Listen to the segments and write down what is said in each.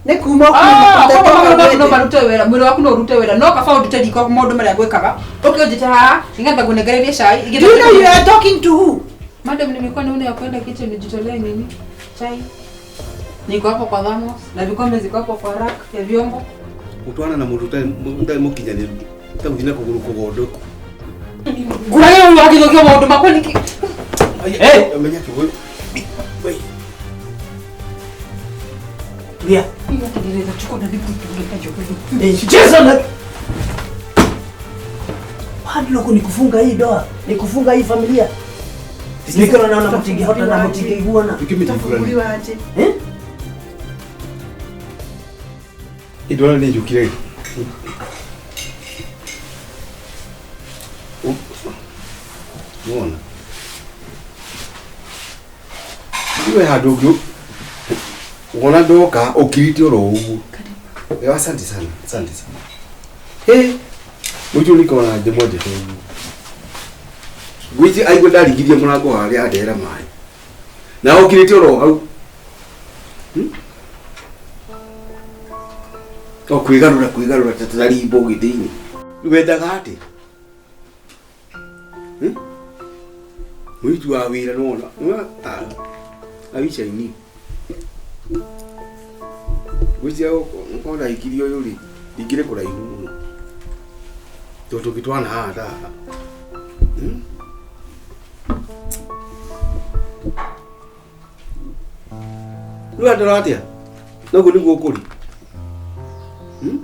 Nĩ kuma Ah, koguo magũrũ maku no ũkiuma. marute wĩra, mwĩrĩ waku no ũrute wĩra, no kaba ũndute riko maũndũ marĩa ngwĩkaga. Ũke ũnjĩte haha nĩgetha ngũnengererie cai. Do you know you are talking to who? Madam, nimekuwa naona ya kwenda kitchen nijitolee nini? Chai. Niko hapo kwa thermos na vikombe ziko hapo kwa rack ya vyombo. Gũtwarana na mũndũ ũtarĩ mũkinyanĩru ta gũthiĩ na kũgũrũ kũgondoku. Ngũragia ũyũ agĩthũkia maũndũ makwa nĩkĩ? Eh! Menya kĩgũrũ. Wei. Tulia. Hiyo hata chukua na nikutunge kajo. Eh, Jason. Padlock ni kufunga hii doa, ni kufunga hii familia. Nikiona naona mtingihota na mtingeiguana. Tafunguliwa aje? Eh? Indwara nĩ njũkire. Wona. Iwe handũ ũngĩ wona ndoka ũkirĩte oro ũguo. Eh, asante sana, asante sana. Hey, mũitu niko na ndĩmwendete ũguo. Ngwĩciria aigua ndaringirie mũrango harĩa andehera maĩ. Na ũkirĩte oro hau. O kwĩgarũra kwĩgarũra ta tarimbo gĩthĩ-inĩ. Wendaga atĩ? Hmm? Mũirĩtu wa wĩra nĩwona abica-inĩ. Ngwĩciria ũkorwo ndahikirie ũyũ rĩ, ndingĩrĩ kũraihu mũno. Tondũ tũngĩtwarana haha ta haha. Hmm? Rĩu andora atĩa? Noguo nĩguo kũrĩ. Hmm?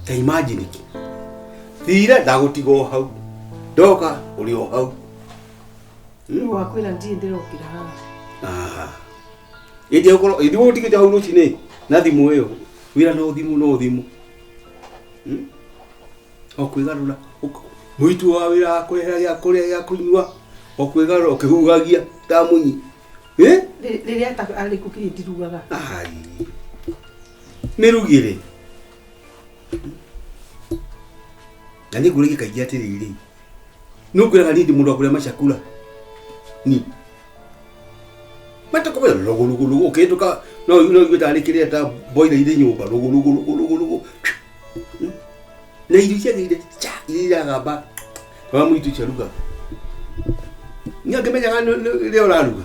Ta imagine ki. Thire ndagũtiga o hau. Ndoka ũrĩ o hau. Rĩu wakwĩra ndirĩ ndĩrokĩra haha. Ah. Ĩndĩ ũkorwo ĩndĩ ũtigĩte hau rũcinĩ na thimũ ĩyo. Wĩra no thimũ no thimũ. Hmm? O kwĩgarũra. Mũitu wa wĩra wa kũrehera gĩa kũrĩa gĩa kũnyua. O kwĩgarũra ũkĩhuhagia ta munyi. Eh? Rĩrĩa arĩ kũkiri ndirugaga. Ai. Mĩrugĩre. Na nĩ ngũrĩgie kaingĩ atĩrĩrĩ. Nĩ ũkwĩraga niĩ ndĩ mũndũ wa kũrĩa macakura. Ni. Matakomera rũgũ rũgũ rũgũ ũkĩhĩtũka no no igue tarĩ kĩrĩa ta boiler irĩ nyũmba rũgũ rũgũ rũgũ rũgũ rũgũ. Na irio ciagĩrĩire cha iria iragamba wa mũitu ũcio arugaga. Niĩ angĩmenyaga rĩrĩa ũraruga.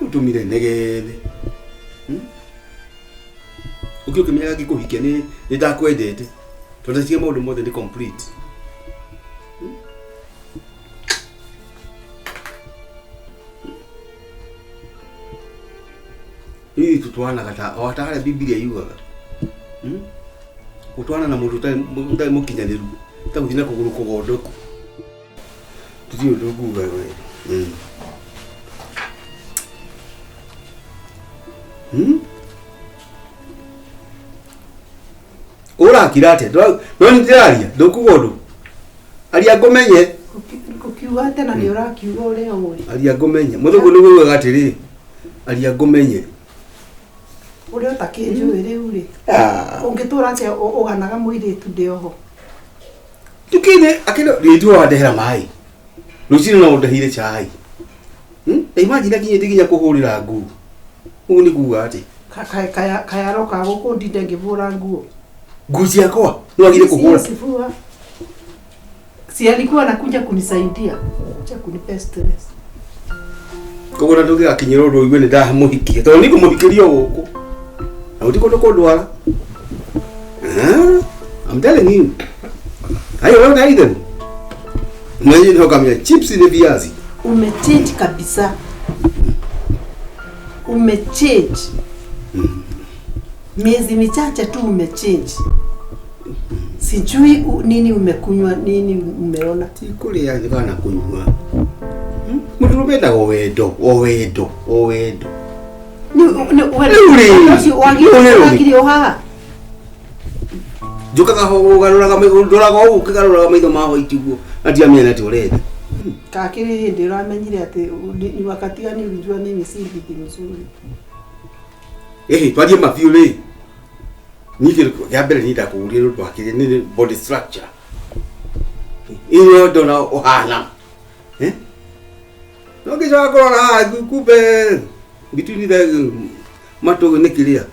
Ũtũmire negethe. Ũkĩ ũkĩmenyaga ngĩkũhikia nĩ nĩ ndakwendete. Tondũ ndaciria maũndũ mothe nĩ complete. Rĩu tũtwaranaga ta o ta harĩa Bibilia yugaga. Hmm? Gũtwarana na mũndũ ũtarĩ mũkinyanĩru ta gũthiĩ na kũgũrũ kũgondoku. Tũtirĩ ũndũ nguga we. Mm. Hmm? Ũrakira atĩa? No nĩ ndĩraria, ndũkuga ũndũ. Aria ngũmenye. Ngũkiuga atĩa na nĩ ũrakiuga ũrĩa ũĩ. Aria ngũmenye. Mũthũngũ nĩguo ugaga atĩrĩ, aria ngũmenye. Ũrĩa ũtakĩnjũĩ rĩu rĩ. Ũngĩtũra atĩa ũganaga mũirĩtu ndĩ oho. Tukine akino rĩtu wandehera maĩ. Rũcinĩ no ũndeheire cai. Hmm? Ta imagine akinyĩte nginya kũhũrĩra nguo. Ũguo nĩ kuga atĩ Kayaroka gũkũ ndinde ngĩbũra nguo. Nguo ciakwa nĩ wagire kũhũra. Sifua. Si alikuwa anakuja kunisaidia. Kuja kunipea stress. Koguo na tũngĩgakinyĩra ũndũ ũigue nĩ ndamũhikia tondũ nĩ ngũmũhikĩria o gũkũ na gũtirĩ kũndũ kũndwara. I'm telling you. Hayo wewe na itherũ. Mwenye ndio kamya chips ni viazi. Umechange kabisa. Umechange. Miezi michache tu umechange. Sijui nini umekunywa, nini umeona. Ti kũrĩa kana kũnyua. Mũndũrũme endaga o wendo, o wendo, o wendo. Ni ni Rĩu rĩ, ũcio wagire rĩu rĩ. wagire o haha. Njũkaga ho ũgarũraga maitho, ndoraga ũguo ũkĩgarũraga maitho ma white ũguo. Na ndiamenya atĩ ũrenda. Kakĩrĩ hĩndĩ ũramenyire atĩ ni wakati gani ulijua mimi si bibi mzuri? Ĩhĩ, twarie mabiũ rĩ. Niĩ kĩndũ kĩa mbere niĩ ndakũgũrire nĩ ũndũ wa kĩrĩa nĩ body structure. Ĩyo ndona ũhana. Eh? No ngĩcoka kũrora haha kumbe. Between the matũ nĩ kĩrĩa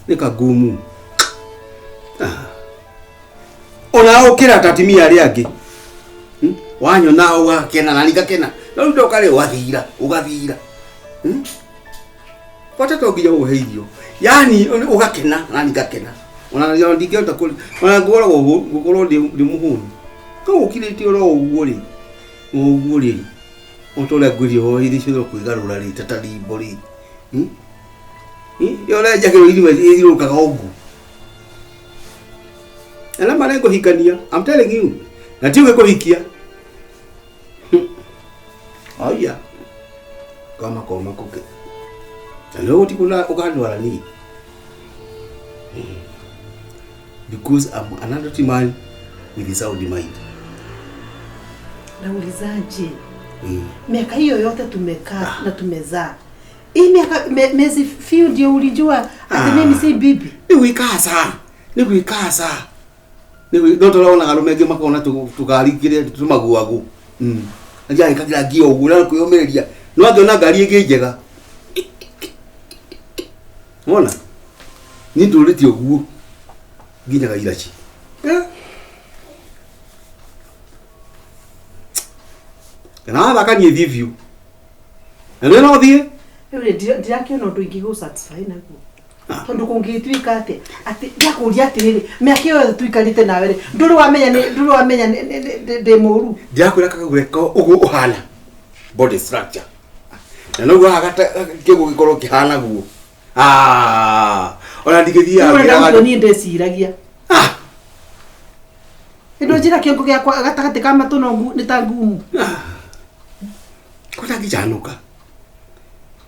nĩ kagumu. Ona ũkĩra ta atumia arĩa angĩ. Wanyona ũgakena na ningakena. No rĩu ndoka rĩ ũgathira, ũgathira. Bata to nginya ũhe irio. Yaani ũgakena na ningakena. Ona ndingĩhota kũrĩa. Ona ngoragwo ngũkorwo ndĩ mũhũnu. No ũkirĩte oro ũguo rĩ. Ũguo rĩ. O ta ũrĩa ngwĩrire o irio ciothe kwĩgarũra rĩ ta tarimbo rĩ. Ĩyo ũrenjagĩrwo irima ĩthiũrũrũkaga ũguo. Ana marengũhikania. I'm telling you. Na ti ũgĩkũhikia. Aya. Kama koma kuke. Na leo utikuna ukandwara ni. Because I'm an adult man with a sound mind. Naulizaje? Miaka hiyo yote tumekaa na tumezaa. Hii miaka miezi few ndio ulijua ati mimi si bibi. Ni gwikasa. Ni gwikasa. Ni no tũrona arũme angĩ makona tũgari kĩrĩa tũmaguagu. Aja ĩkagira ngia ũguo na kwĩyũmĩrĩria. No angĩona ngari ĩngĩ njega. Wona? Ni ndũrĩte ũguo nginyaga iraci. Kana wathaka niĩ thiĩ biũ. Na nĩ no thiĩ. Rĩu rĩ ndirakĩona ũndũ ingĩgũ satisfy naguo. Tondũ kũngĩtuĩka atĩa atĩ ndakũria atĩrĩrĩ mĩaka ĩyo yothe tũikarĩte nawe rĩ ndũrĩ wamenya ndũrĩ wamenya ndĩ mũru. Ndirakwĩra kagũre ũguo ũhana body structure. Na noguo haha kĩguo gĩkorwo kĩhana guo. Ona ndingĩthiaga ngĩraga. Niĩ ndĩciragia. Ĩndo njĩra kĩongo gĩakwa gatagatĩ ka matũ no nĩ ta ngumu. Ko ndangĩcanũka.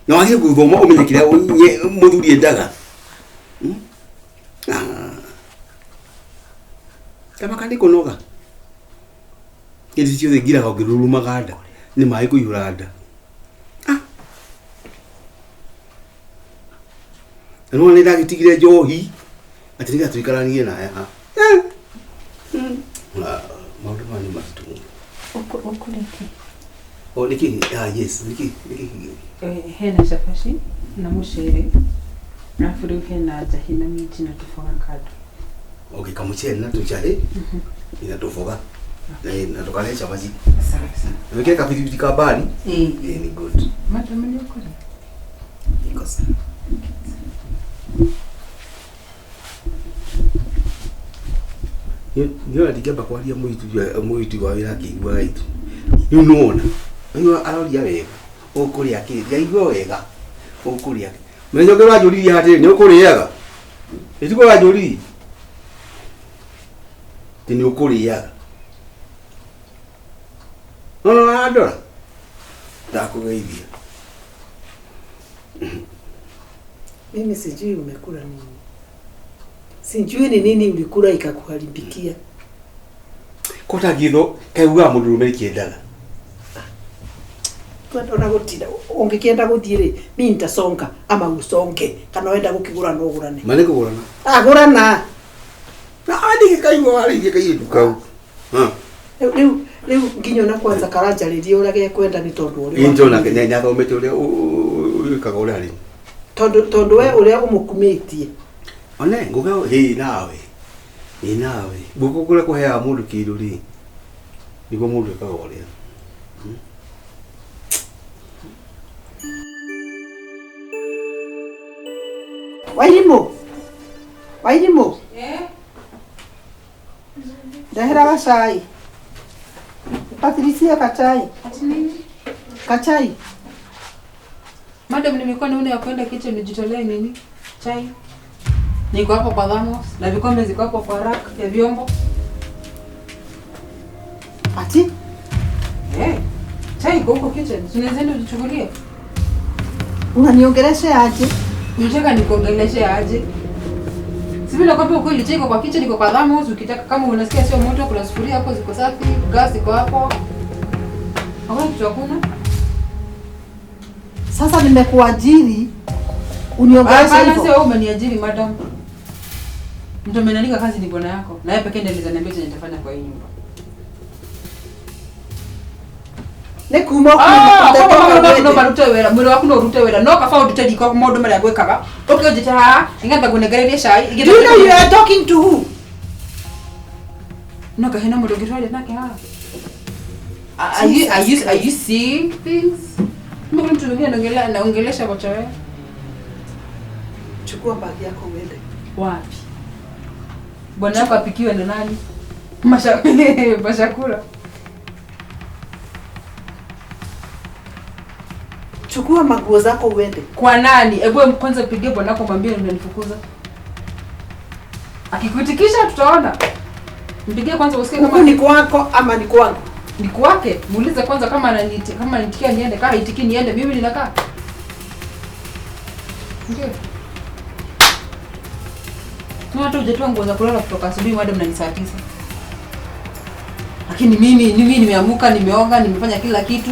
Na wagire gũthoma ũmenye kĩrĩa mũthuri endaga. Kamaka nĩ kũnoga. Hĩndĩ ciothe ngiraga ũngĩrurumaga nda nĩ maĩ kũihũra nda. Na nĩwona nĩ ndagĩtigire njohi atĩ nĩgetha tũikaranie nawe haha. Maũndũ maya nĩ maritũ mũno. Ũkũrĩa kĩ? O nĩkĩ? Yes, nĩkĩ? Hena cabaci na mũcere. Alafu rĩu hena njahi na minji na tũboga kando. Okay, kamucere na tũnjahi na tũboga. Na tũkarĩa cabaci. Sawa sawa. Wĩkĩre kabiribiri ka mbari. Ni good. Madam nĩ ũkũrĩa? Iko sawa. Nĩ ndingĩamba kwaria mũitu wa wĩra akĩiguaga itu. Rĩu nĩwona. Rĩu aroria wega. Ũkũrĩa kĩ? Ndiaigua wega. Ũkũrĩa kĩ? Mũthenya ũngĩ ũranjũririe atĩrĩ, nĩ ũkũrĩaga? Ĩtiguo ũranjũririe? Atĩ nĩ ũkũrĩaga. No no arandora. Ndakũgeithia. Mimi sijui umekula nini. Sijui ni nini ulikula ikakuharibikia. Kota githo kaiguaga mũndũrũme kĩendaga. Kwenda gũtinda ũngĩkĩenda gũthiĩ rĩ mi nitasonga ama usonge kana wenda gũkĩgũra no ũgũrane. Ma nĩ kũgũrana. Agũrana. Na andike kaigua warĩirie kairĩtu kau. Rĩu rĩu nginya ona kwanza karanjarĩria ũrĩa gekwenda nĩ tondũ ũrĩa. Njona nĩathomete ũrĩa wĩkaga ũrĩa rĩ. Tondũ we ũrĩa ũmũkumĩtie. One ngũke hĩ nawe. Hĩ nawe. Ngũkũ kũrĩa kũheaga mũndũ kĩndũ rĩ nĩguo mũndũ ekaga ũrĩa. Wairimũ. Wairimũ. Ndehera gacai. Patricia kachai. Ati nini? Kachai. Madam nimekuwa naona ya kwenda kitchen nijitolee nini? Chai. Niko hapo kwa thermos na vikombe ziko hapo kwa rack ya vyombo. Ati? Chai iko huko kitchen. Unaweza enda ujichukulie. Unaniongelesha aje? Unataka nikuongeleshe aje? Si vile nakwambia ukweli, chai iko kwa kitchen, iko kwa thermos, ukitaka kama unasikia sio moto kuna sufuria hapo ziko safi, gas iko hapo. Hakuna kitu hakuna. Sasa nimekuajiri uniongeleshe hivyo. Hapana, sio wewe umeniajiri madam. Mtu ameniandika kazi ni bwana yako. Na yeye pekee ndiye anaweza niambia chenye nitafanya kwa hii nyumba. Nĩ kuma Ah, ũkuma koguo maũndũ maku no marute wĩra, mwĩrĩ waku no ũrute wĩra, no kaba ũndute riko maũndũ marĩa ngwĩkaga. Ũke ũnjĩte haha, nĩgetha ngũnengererie cai. Do you know you are talking to who? No kahena mũndũ ũngĩ twaria nake haha. Are you seeing things? Mbona mtu mwingine anaongelea anaongelesha kocha wewe? Chukua bagi yako uende. Wapi? Bwana wako apikiwe na nani? Mashakura. Chukua maguo zako uende. Kwa nani? Hebu kwanza pigie bwana wako mwambie unanifukuza. Akikuitikisha tutaona. Mpigie kwanza usikie Huku kama ni kwako ama ni kwangu? ni kwake. Muulize kwanza kama ananiti kama ananitikia niende, kama haitiki niende, mimi ninakaa. Ndio. Na hata hujatoa nguo za kulala kutoka asubuhi madam na ni saa 9. Lakini mimi nimeamuka, nimeoga, nimefanya kila kitu.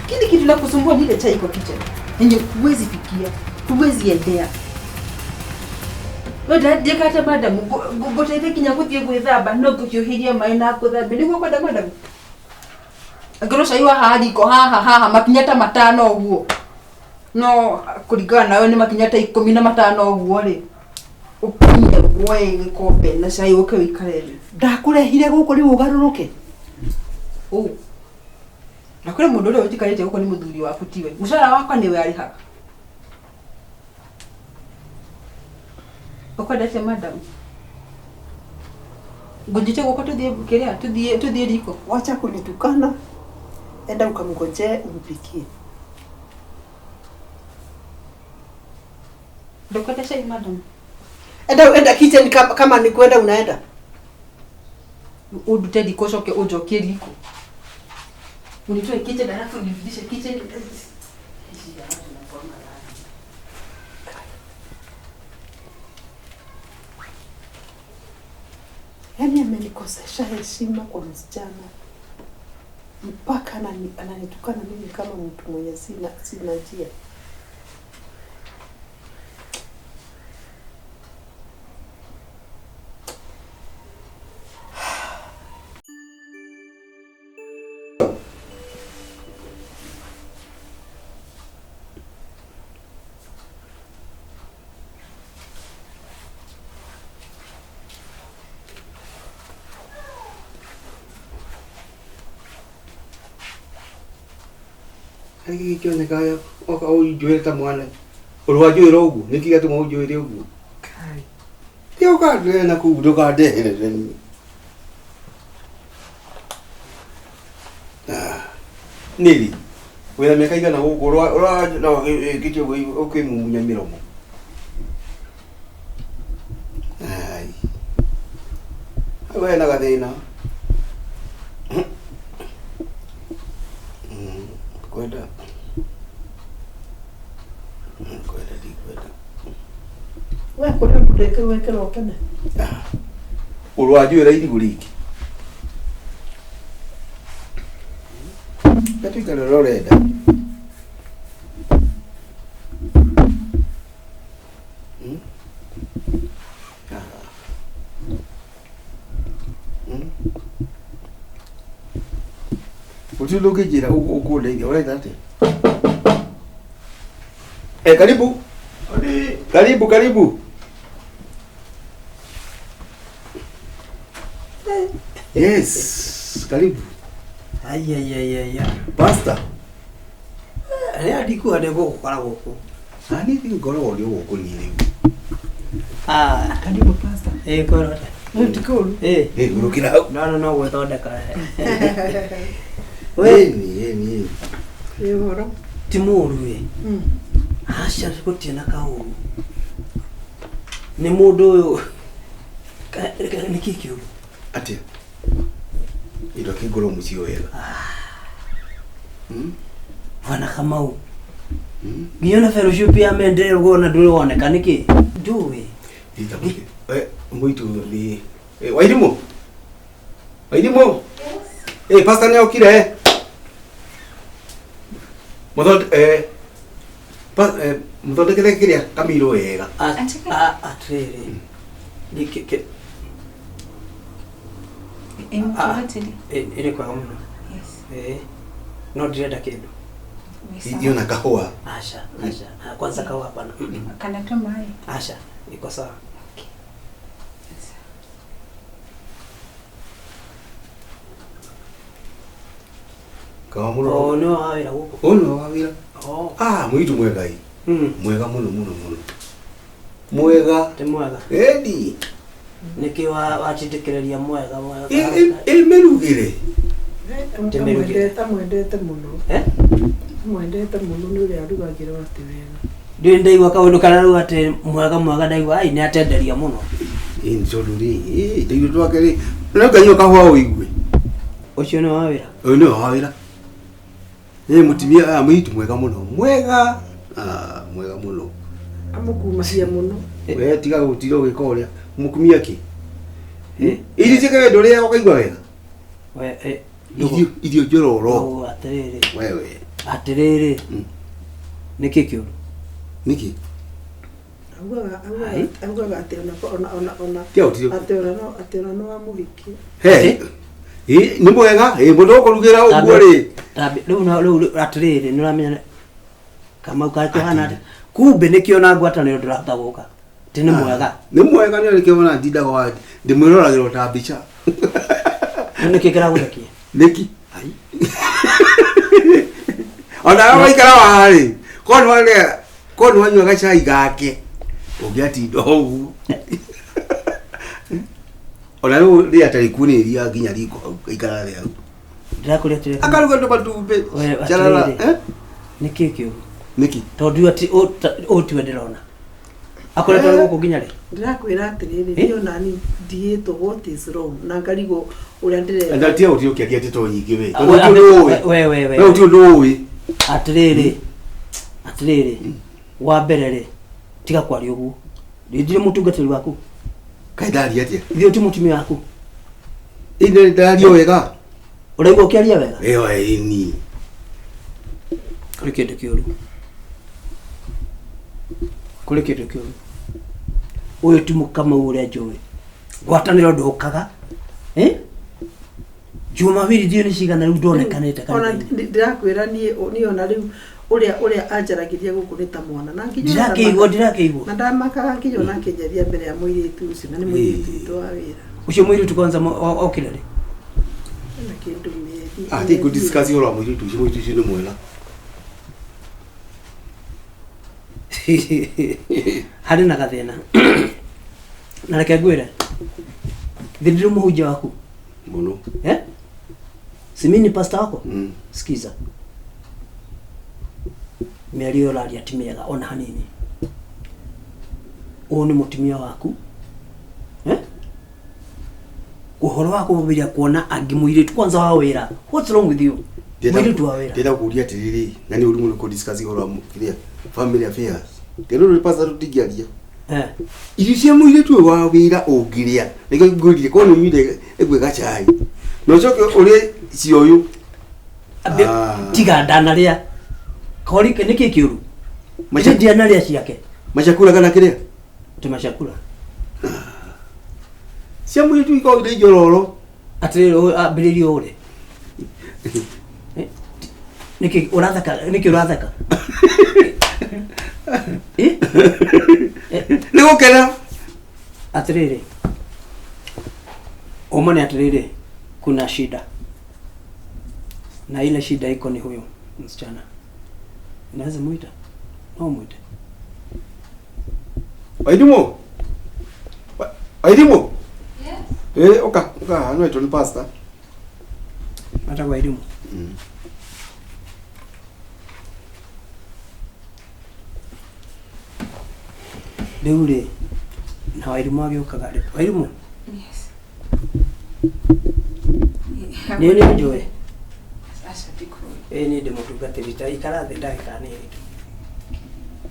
Lakini kitu la kusumbua ni ile chai kwa kitchen. Yenye huwezi fikia, huwezi endea. Wewe ndeka hata madam ngũteithie kinya gũthiĩ gwĩthamba no ngũhiũhĩrie maĩ na ngũthambie nĩguo kwenda madam. Angĩkorwo cai wa haha riko haha haha makinya ta matano ũguo, no kũringana nawe nĩ makinya ta 15 ũguo rĩ, ũkinye woe gĩkombe na cai ũke ũikare thĩ. Ndakũrehire gũkũ rĩu ũgarũrũke. Ũ na kũrĩ mũndũ ũrĩa ũnjikarĩte gũkũ nĩ mũthuri waku tiwe, mũcara wakwa nĩwe arĩhaga. Ũkwenda atĩa madam? Ngũnjĩte guoko tũthiĩ kĩrĩa tũthiĩ riko. Wacha kunitukana. Enda ukamngojee umpikie. Ndokwenda cai madam? Enda enda kitchen kama ni kwenda unaenda. Ũndute riko ũcoke ũnjokie riko. Unitoe kitchen alafu unirudishe kitchen. Yaani amenikosesha heshima kwa msichana mpaka ananitukana mimi kama mtu mwenye sina njia. Nĩkĩ kĩonekaga oka ũnjũĩre ta mwana ũrĩ wanjũĩra ũguo nĩkĩ gĩatũma ũnjũĩre ũguo tiga ũkandehere na kũu ndũkandeherere niĩ. Nĩrĩ wĩna mĩaka igana gũkũ ũrakĩte ũkĩmumunya mĩromo. Ai hau hena gathĩna. Kwenda kwenda ndikwenda. We kũrĩa ũndũ wekĩra ũkene. Ũrĩ wanjũĩra irigũ rĩngĩ. Gatuikare ũrĩa ũrenda. Gũtirĩ ũndũ ũngĩnjĩra ũkũndeithia ũrenda atĩa? Karibu. Karibu, karibu. Yes, karibu. Ai ai ai ai. Pastor. Rĩa ndikuga nĩ ngũgũkora gũkũ. Na niĩ ngoragwo ndĩ gũkũ niĩ rĩu. Ah, Karibu pastor. Kwĩrwo Nĩ tikũru. Gũrũkĩra hau. No no gwĩthondeka. We Ĩni, ĩni. Ĩ ũhoro. ti mũũru ĩ. Aca gũtirĩ na kaũru. Nĩ mũndũ ũyũ nĩkĩ kĩũru? Atĩa? Indo kĩngorwo mũciĩ wega. Bwana Kamau. Nginya na fellowship ya maendeleo ũguo na ndũrĩ woneka nĩkĩ? Ndũĩ. Mũitu nĩ Wairimũ. Wairimũ. Pastor nĩ okire. Mũthondekere kĩrĩa kamiro wega. Atĩrĩrĩ. Nĩ ĩrĩ kwega mũno. Yes. No ndirenda kindu. Iyo na kahua. Asha, asha. Kwanza kahua hapana. Kana tu mai. Asha, iko sawa. Okay. Kawa muno. Oh, no wawira guku. Oh, no wawira. Oh. Ah, mwitu mwega hii. Mwega muno muno muno. Mwega. Ti mwega. Edi. Niki wa watindikiriria mwega mwega. E merugire. Amwendete muno. Eh? Amwendete muno ni uria arugagirwo ati wega. Ndi ndaigua kaundu karia rau ati mwega mwega ndaigua ai ni atenderia muno. Ĩ nĩ tondũ rĩ, ĩ ndaigua twake rĩ, no nganyua kahũa ũigue. Ũcio nĩ wa wĩra? Ũyũ nĩ wa wĩra. Ĩ mũtumia aya mũirĩtu mwega mũno. Mwega. Ah, mwega mũno. Amũkumagia mũno. We tiga gũtira ũgĩka ũrĩa. Mũkumia kĩ? Irio ciake we ndũrĩaga ũkaigua wega? We Irio njororo. Oh, atĩrĩrĩ. Wewe. Atĩrĩrĩ. Nĩkĩ kĩũru? Nĩkĩ? Augaga atĩ ona atĩ ona no amũhikie. He. Ĩ nĩ mwega, ĩ mũndũ ũkũrugĩra ũguo rĩ. Rĩu rĩu atĩrĩrĩ nĩ ũramenya Kamau kakĩhana atĩa? Kumbe nĩkĩo na ngwatanĩro ndũrahota gũka. Ti nĩ mwega. Nĩ mwega nĩ arĩkĩo ona ndindaga wa ndĩmwĩroragĩra ta mbica. Nĩkĩ kĩragũthekia? Nĩkĩ? Ai. Ona waikara haha rĩ, korwo nĩ warĩa, korwo nĩ wanyua gacai gake, ũngĩatinda ũguo. Ona rĩu rĩa tarĩ kunĩria nginya riko hau, aikara thĩ hau. Ndĩrakũria atĩrĩrĩ. Akaruga tũmatumbĩ. Carara. Atĩrĩrĩ. Nĩkĩ kĩũru? Nĩkĩ? Tondũ ati ũũ tiwe ndĩrona. Akoretwo gũkũ nginya rĩ? Ndĩrakwĩra atĩrĩrĩ, niĩ ona niĩ ndigĩtwo what is wrong na ngarigwo ũrĩa ndĩreka. Ndatia ũtio ũkĩaria ndeto nyingĩ we. Tondũ ti ũndũ ũĩ. We we we. We ti ũndũ ũĩ. Atĩrĩrĩ. Atĩrĩrĩ. Wa mbere rĩ, tiga kwaria ũguo. Ndirĩ mũtungatĩri waku. Kaĩ ndaria atĩa? Ithuĩ ti mũtumia waku. Ĩ nĩ ndaria wega. Ũraigua ũkĩaria wega? Ĩyo ĩni. Kũrĩ kĩndũ kĩũru. Kũrĩ kĩndũ kĩũru. Ũyũ ti Mũkamau ũrĩa njũĩ. Ngwatanĩro ndũkaga. Eh? Juma wili ndiũ nĩ cigana rĩu ndonekanĩte Ona kanitha-inĩ. ndĩrakwĩra niĩ ona rĩu ũrĩa ũrĩa anjaragĩria gũkũ nĩ ta mwana. Na nginya Ndirakĩigua, ndirakĩigua. Na ndamakaga nginya ona akĩnjaria mbere ya mũirĩtu ũcio, na nĩ mũirĩtu witũ wa wĩra. Ũcio mũirĩtu kwanza okire rĩ? Ena kĩndũ mĩeri. Ah, ti kũ discuss ũhoro wa mũirĩtu ũcio, mũirĩtu ũcio nĩ mwega. Harĩ na gathĩna. Na reke ngwĩre. Thĩ ndĩrĩ mũhunjia waku. Mũno. Eh? Si mimi ni pastor wako? Sikiza. Mĩario ũraria ti mĩega ona hanini. Ũyũ nĩ mũtumia waku. Eh? Ũhoro wa kũmũbĩria kuona angĩ mũirĩtu kwanza wa wĩra. What's wrong with you? Mũirĩtu wa wĩra. Ndĩrenda kũria atĩrĩrĩ, na nĩ ũru mũno kũ discuss ũhoro wa kĩrĩa family affairs. Ndĩrĩ ũrĩ pastor tũtingĩaria. Eh. Irio cia mũirĩtu ũyũ wa wĩra ũngĩrĩa, nĩkĩo ngwĩrire korwo nĩ ũnyuire ĩgwe gacai. Na ũcoke ũrĩe cia ũyũ. Tiga ndanarĩa. Kori nĩkĩ kĩũru? Macha ndianarĩa ciake. Macakura kana kĩrĩa? Ti macakura. Cia mũirĩtu ikoragwo irĩ njororo. Atĩrĩrĩ, ambĩrĩrie ũrĩ. Nĩkĩ ũratheka? Nĩkĩ ũratheka? Eh? Nĩ gũkena. Atĩrĩrĩ. Ũma nĩ atĩrĩrĩ, kuna shida. Na ile shida iko ni huyo msichana. Naweza muita? No muite. Wairimu. Wairimu. Yes. Eh, oka, oka, no ni pastor. Hata Wairimu. Rĩu rĩ, na Wairimu agĩũkaga rĩ. Wairimu? Yes. Niĩ nĩ njũĩ. Aca ndikũĩ. Ĩĩ niĩ ndĩ mũtungatĩri, ta ikara thĩ ndagĩka nini tu.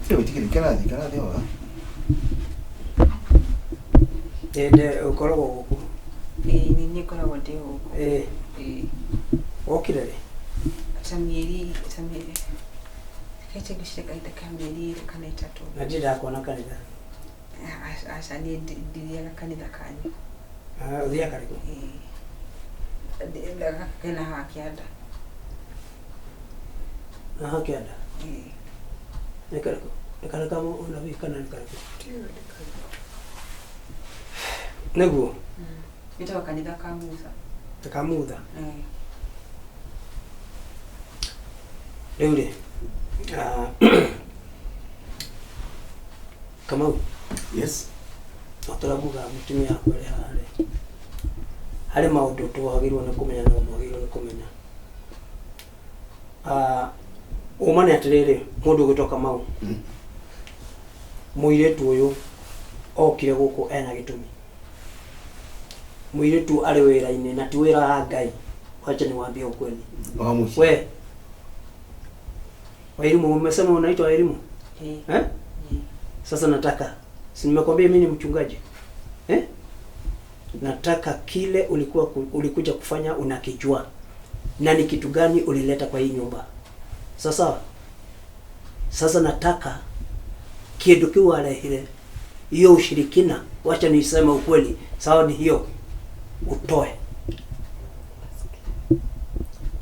Sio wĩtĩkĩri, ikara thĩ, ikara thĩ oa. Ĩĩ ndĩ ũkoragwo gũkũ. Ĩĩ nĩ niĩ ngoragwo ndĩ gũkũ. Ĩĩ. Ĩĩ. Wokire rĩ? Ta mĩeri, ta mĩeri. Kaite ngĩciria kahinda ka mĩeri ĩrĩ kana ĩtatũ. Na ndirĩ ndakuona kanitha. Aca niĩ ndithiaga kanitha kanyu. Ah, ũthiaga rĩkũ? Ĩĩ. Gaka kena haha kĩanda. Haha kĩanda. Nĩ karĩkũ? Nĩ karĩa ka mũnabii kana nĩ karĩkũ? Nĩguo. Wĩtagwo kanitha ka Musa. Ka Mutha. Eh. Rĩu rĩ, Kamau, Yes. o ta ũrĩa ngugaga mũtumia wakwa arĩ haha rĩ, harĩ maũndũ twagĩrĩirwo nĩ kũmenya na mwagĩrĩirwo nĩ kũmenya. Ũma nĩ atĩrĩrĩ, mũndũ ũgwĩtwo Kamau, mũirĩtu ũyũ okire gũkũ ena gĩtũmi. Mũirĩtu arĩ wĩra-inĩ na ti wĩra wa Ngai, wacha niwaambie ukweli. Wa mũciĩ. We Wairimu, umesema unaitwa Wairimu Eh. eh? Sasa nataka, si nimekwambia mimi ni mchungaji eh? Nataka kile ulikuwa ulikuja kufanya unakijua, na ni kitu gani ulileta kwa hii nyumba. Sasa sasa nataka kindu kiu warehire hiyo ushirikina, wacha niseme ukweli, sawa, ni hiyo utoe.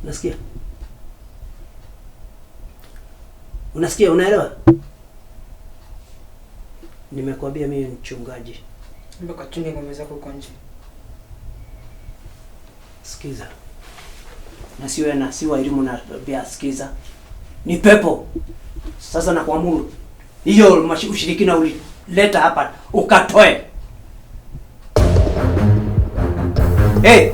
Nasikia? Unasikia, unaelewa? Nimekwambia mimi ni mchungaji. Mbona kachunge ng'ombe zako huko nje? Sikiza. Na siwe na si Wairimu na pia sikiza. Ni pepo. Sasa nakuamuru. Hiyo ushirikina ulileta hapa ukatoe. Hey!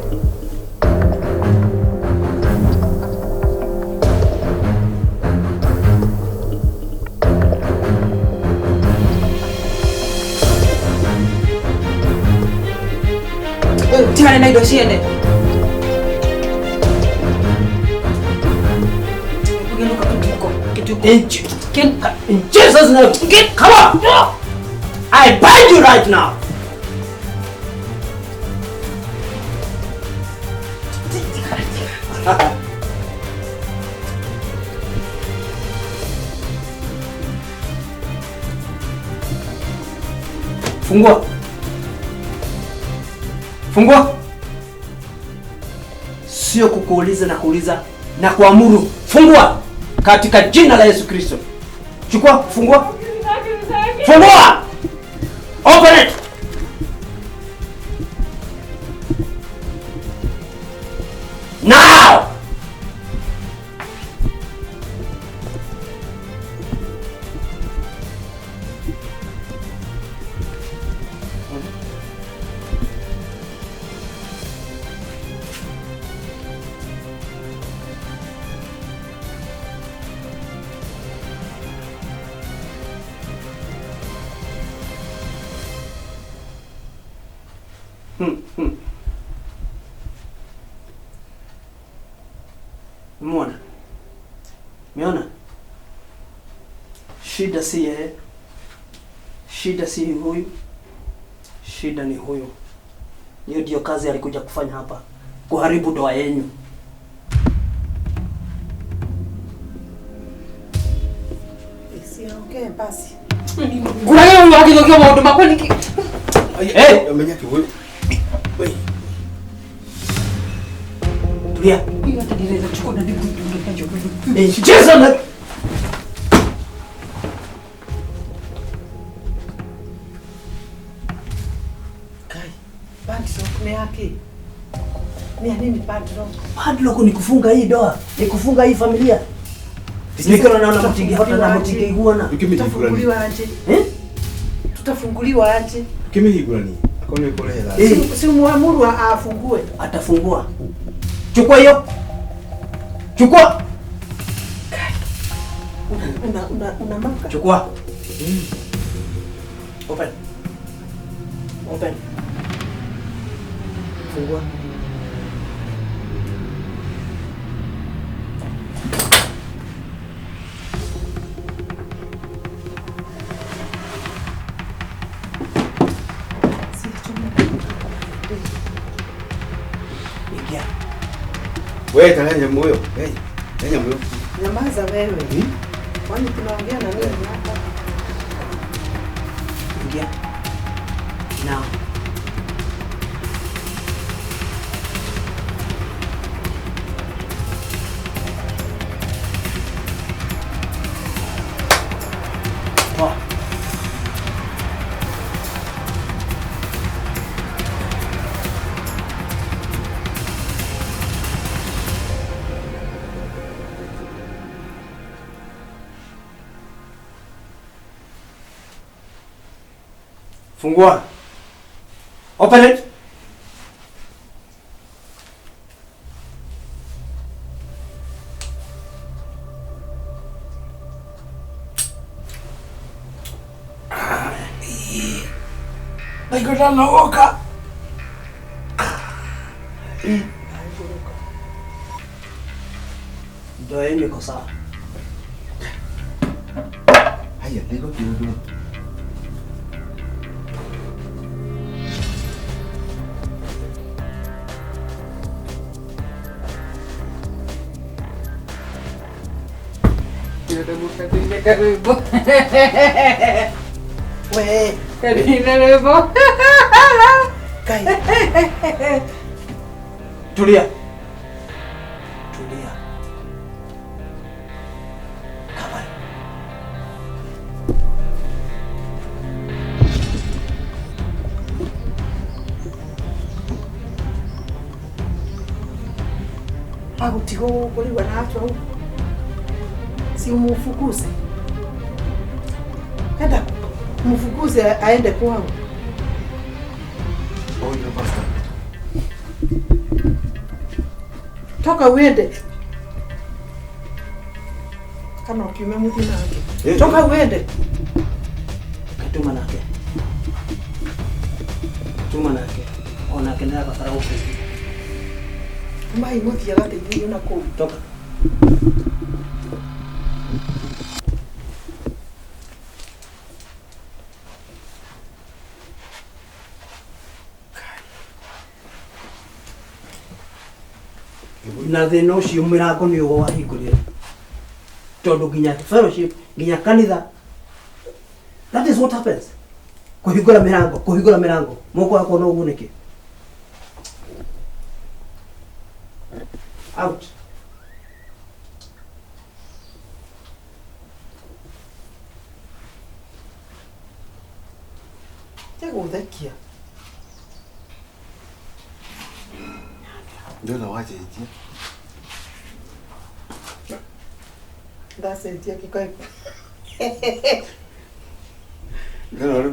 Tigana na indo ciene. Kugenuka kituko, kituko. In, in Jesus name, get come on! I bind you right now. Fungua. Fungua. Sio kukuuliza na kuuliza na kuamuru. Fungua katika jina la Yesu Kristo. Chukua, fungua. Fungua! Open it. Now! Umeona? Umeona? Shida si yeye. Shida si huyu. Shida ni huyu. Hiyo ndio kazi alikuja kufanya hapa, kuharibu ndoa yenu. Siongee basi. Ngurayo huyu agithũkia maũndũ makwa nĩkĩ? Hey! Amenya ki wewe. Wewe. Tulia. Hiyo hata ndireza chukua na ndikudunga njogo. In Jesus name. Kai, padlock ni yake. Ni ya nini padlock? Padlock ni kufunga hii ndoa, ni kufunga hii familia. Nikona naona mtingihota na mtingeiguana. Tutafunguliwa aje? Eh? Tutafunguliwa aje? Ukimihingurani. Akone kolera. Si muamuru afungue. Atafungua. Chukua hiyo. Chukua. Una maka. Chukua. Open. Open. Fungua. Ingia. Wewe talanya moyo. Hey, talanya moyo. Nyamaza wewe. Kwani tunaongea na nini hapa? Ingia. Now. Fungua. Open it. Ndaigua ndanogoka. Ndoa yenu iko sawa. Haya, ndaigua kĩũndũ. Katinda karwimbo. We, Katinda rwimbo. Kai. Tulia. Tulia. Kaa pale. Agũtigwo gũkũ rĩu aratua ũguo. Si umufukuze. Enda mfukuze aende kwao. Oyo pastor. Toka uende. Kama ukiume muthi nake. Eh. Toka uende. Tuma nake. Tuma nake. Onake nĩ arabatara gũteithio. Mai muthi agateithio na kũu. Toka. Na thĩna ũcio mĩrango nĩ ũguo wahingũrire tondũ nginya fellowship nginya kanitha, that is what happens. Kũhingũra mĩrango, kũhingũra mĩrango, moko wakwa no ũgunĩke. Out. Tiga gũthekia. Ndona wacenjia. Ndacenjia gĩkaĩ. Ndona ũrĩa